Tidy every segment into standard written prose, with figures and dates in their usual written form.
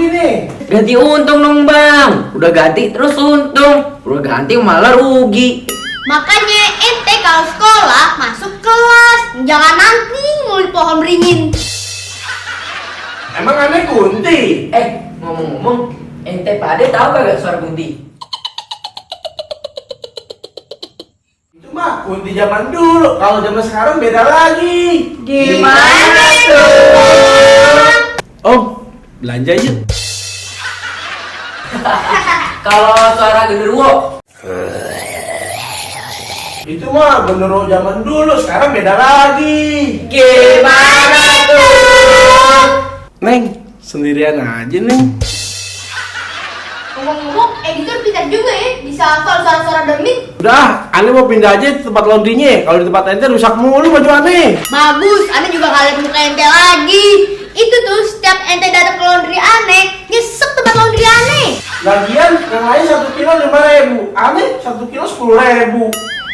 rugi nih. Ganti untung dong bang. Udah ganti terus untung. Udah ganti malah rugi. Makanya ente kalau sekolah masuk kelas, jangan nanti ngulik pohon beringin. Emang aneh kunti? Ngomong-ngomong, ente pade tahu kagak suara kunti? Itu mah kunti zaman dulu. Kalau zaman sekarang beda lagi. Gimana tuh? Om, belanja yuk. Kalau suara genderuwo? Itu mah bener zaman dulu, sekarang beda lagi. Gimana tuh? Neng, sendirian aja Neng. Ngomong-ngomong, editor pintar juga ya, bisa hafal suara-suara demi. Udah, aneh mau pindah aja ke tempat laundrynya. Kalau di tempat ente rusak mulu baju aneh. Bagus, ane juga gak liat muka ente lagi. Itu tuh setiap ente datang ke laundry aneh, nyesek tempat laundry aneh. Lagian yang lain 1 kilo 5.000, aneh 1 kilo 10.000.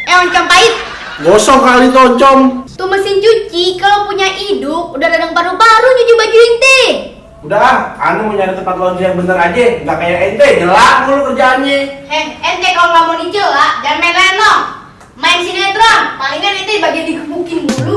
Oncom pahit. Gosong kali tuh Oncom. Tuh mesin cuci kalau punya hidup udah dadang paru-paru nyuci baju ente. Udah, aneh mau nyari tempat laundry yang bener aja, nggak kayak ente, jelak mulu kerjaannya. Ente kalau nggak mau dicela, jangan main lenong. Main sinetron, palingan ente bagian dikebukin dulu.